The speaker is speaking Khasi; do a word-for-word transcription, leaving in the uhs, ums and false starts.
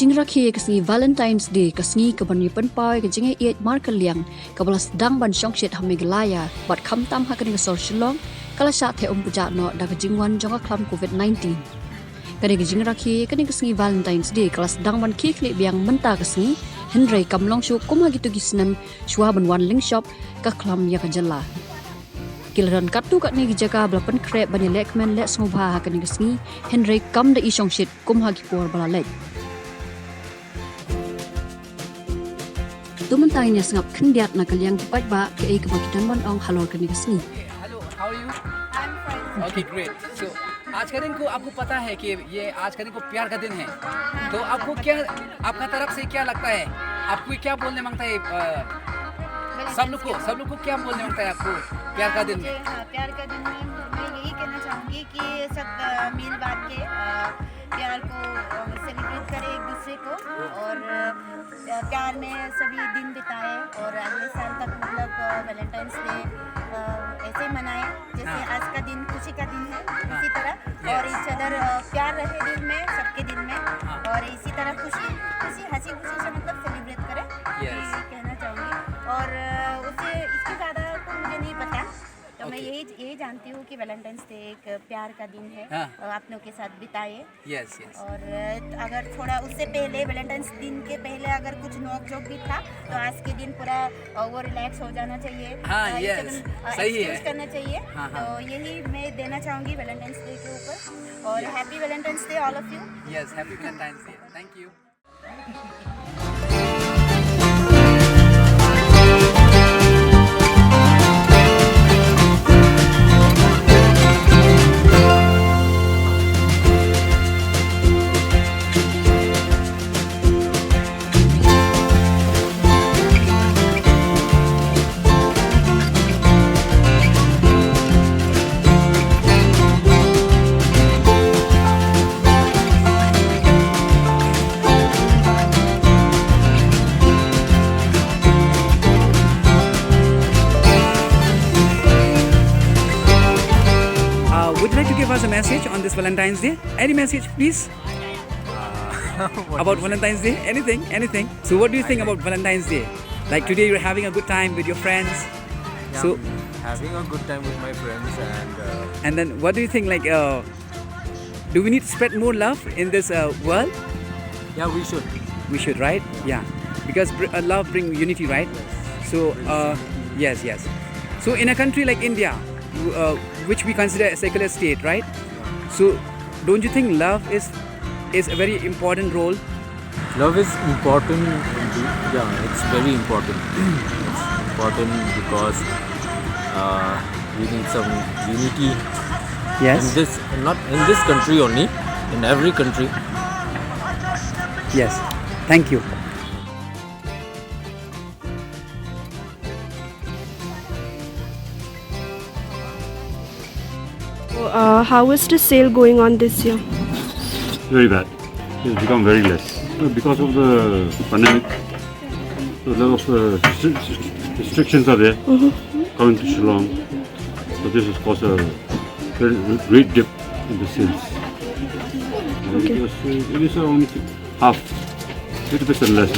Jingrakhe ka sngi Valentine's Day, ka sngi kaban ïa pynpaw ïa ka jingïaieit markylliang kaba la sdang ban shongshit ha Meghalaya bad khamtam ha kane ka sor Shillong, ka la shah theh um pjah noh da ka jingwan jong ka khlam covid nineteen. Kane ka jingrakhe, kane ka sngi Valentine's Day ka la sdang ban khie khlieh biang mynta ka sngi, hynrei kam long shuh kum ha kito ki snem shuwa ban wan lyngshop ka khlam ïa ka jylla. Ki la don katto katne ki jaka ba la pynkhreh ban ïalehkmen leh sngewbha ha kane ka sngi, hynrei kam da i shongshit kum ha ki por ba la leit. To mynta ngin ïa sngap khyndiat na ka liang ki paidbah kaei kaba ki don ban ong halor kane ka sngi. Hello, how are you? I'm fine. Okay, great. So, आज का दिन को आपको पता है कि ये आज का दिन को प्यार का दिन है, तो आपको क्या, आपका तरफ से क्या लगता है, आपको क्या बोलने मांगता है, अ, सब लोग को, सब लोग को क्या बोलने मांगता है आपको प्यार का दिन में? मुझे, हाँ, प्यार का दिन में मैं यही कहना चाहूँगी कि सब, अ, मिल बांट के, अ, प्यार को, अ, सेलिब्रेट करें एक दूसरे को और, अ, प्यार में सभी दिन बिताएं और अगले साल तक, मतलब, अ, वैलेंटाइंस डे, अ, ऐसे ही मनाएं जैसे हाँ। आज का दिन खुशी का दिन है, हाँ। इसी तरह। यस। और इस तरह, अ, प्यार रहे दिल में, सबके दिल में। हाँ। और इसी तरह खुशी, खुशी, हंसी खुशी से, मतलब, सेलिब्रेट करें, यस। यही कहना चाहूँगी। और, अ, उससे, इससे ज़्यादा तो मुझे नहीं पता। तो मैं ओके। यही, यही जानती हूँ कि वैलेंटाइंस डे एक प्यार का दिन है, हाँ। अ, अपनों के साथ बिताए। यस, यस। और, अ, अगर थोड़ा उससे पहले, वैलेंटाइंस दिन के पहले अगर कुछ नोक झोंक भी था, तो आज के दिन पूरा, अ, वो रिलैक्स हो जाना चाहिए। हाँ, अ, यस, इसे, अ, सही है। एक्सक्यूज करना चाहिए। हाँ, हाँ। तो यही मैं देना चाहूँगी वैलेंटाइंस डे के ऊपर। और यस। Happy Valentine's Day, all of you। Yes, happy Valentine's Day। Thank you। Uh, would you like to give us a message on this Valentine's Day? Any message, please? Uh, what about do you say? Valentine's Day? Anything? Anything? So, what do you I think like about Valentine's Day? Like I today, you're having a good time with your friends. Yeah, so I'm having a good time with my friends, and, uh, and then, what do you think? Like, uh, do we need to spread more love in this, uh, world? Yeah, we should. We should, right? Yeah. Yeah. Because br- uh, love brings unity, right? Yes. So, brings uh, unity. Yes, yes. So, in a country like India, w- uh, which we consider a secular state, right? Yeah. So, don't you think love is is a very important role? Love is important. Yeah, it's very important. It's important because, uh, we need some unity. Yes. In this, not in this country only, in every country. Yes. Thank you. So, uh, how is the sale going on this year? Very bad. It's become very less. Because of the pandemic, a lot of, uh, restri- restrictions are there coming to Shillong. So this has caused a very great dip in the sales. Okay. It was, uh, it is only half, fifty percent less.